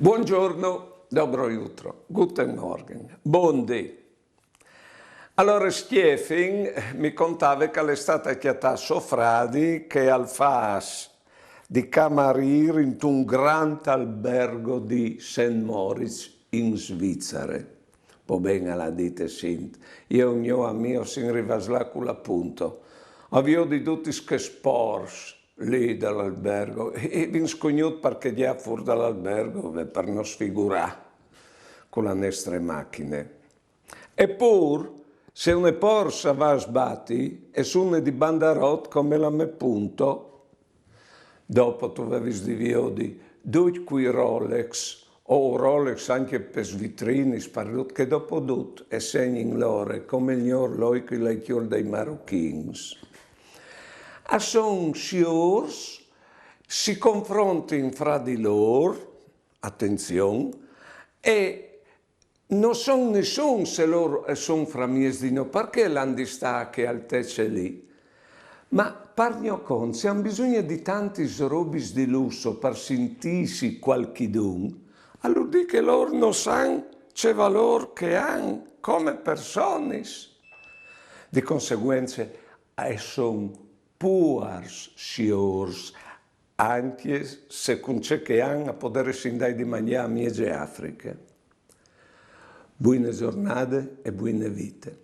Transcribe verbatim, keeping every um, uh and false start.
Buongiorno, dobro jutro, guten Morgen, bon dì. Alore Stiefin mi contave che l'è stata cjatà so fradi che al fâs di camarîr intun grant albergo di Sent Moritz in Svizzere. Po ben, al à dite, sint, jo e un gno amì o sin rivâts là cul apunto. A viodi dutis chês pors lì dal albergo, e, e vin scugnût parchegjâ fûr dal albergo, ve, par no sfigurâ cu la nestre machine. Epûr, se une pors a va a sbati, e sune di bandarot come la mê punto. Dopo tu vevis di viodi ducj cui Rolex, o Rolex ancje pes vitrinis, par dut, che dopo dut e segnin la ore, come il gno orloi che al è cjol dai marochins. A son siôrs, si confrontin fra di lôr, atenzion, e no son nissun se lôr a son framieç di nô, parcè l'an di stâ a chê altece lì? Ma par gno cont, se a àn bisugne di tantis robis di lusso par sintîsi cualchidun, alore dîs che lôr no san ce valôr che a àn come personis. Di conseguence, a son puars siôrs, ancje se cun ce che a àn a podaressin dâi di mangjâ a mieze Afriche. Buine zornade e buine vite.